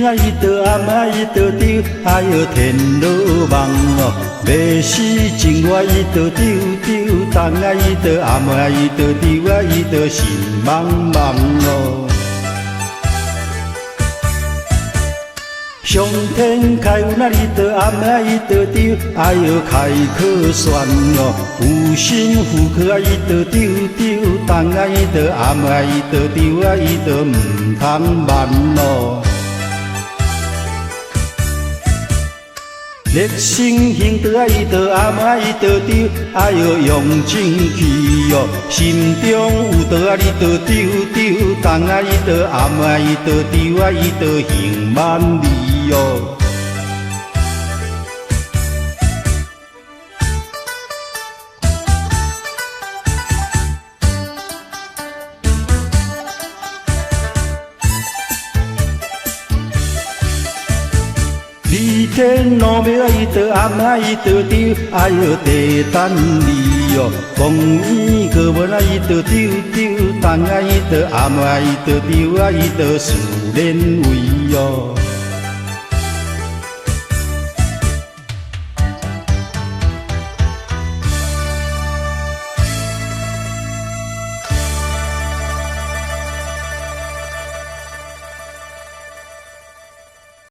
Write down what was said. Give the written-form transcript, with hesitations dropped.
情啊，伊著暗啊，伊著丢，哎哟天罗网哦，欲死情我伊著丢丢，冬啊伊著暗啊，伊著丢啊，伊著心茫茫哦。上天開運啊，你著暗啊，伊著丟，哎喲開可算哦，有心婦科啊，伊著丟丟，冬啊伊著暗啊，伊著丟啊，伊著毋通慢哦。熱心行道啊，伊著暗啊，伊著丟，哎喲用正氣哦，心中有道啊，你著丟丟，冬啊伊著暗啊，伊著丟啊，伊著行萬里哦。李天路尾啊，伊著暗啊，伊著丟，哎喲地等你哦。公園過門啊，伊著丟丟，冬啊伊著暗啊，伊著丟啊，伊著思連位哦。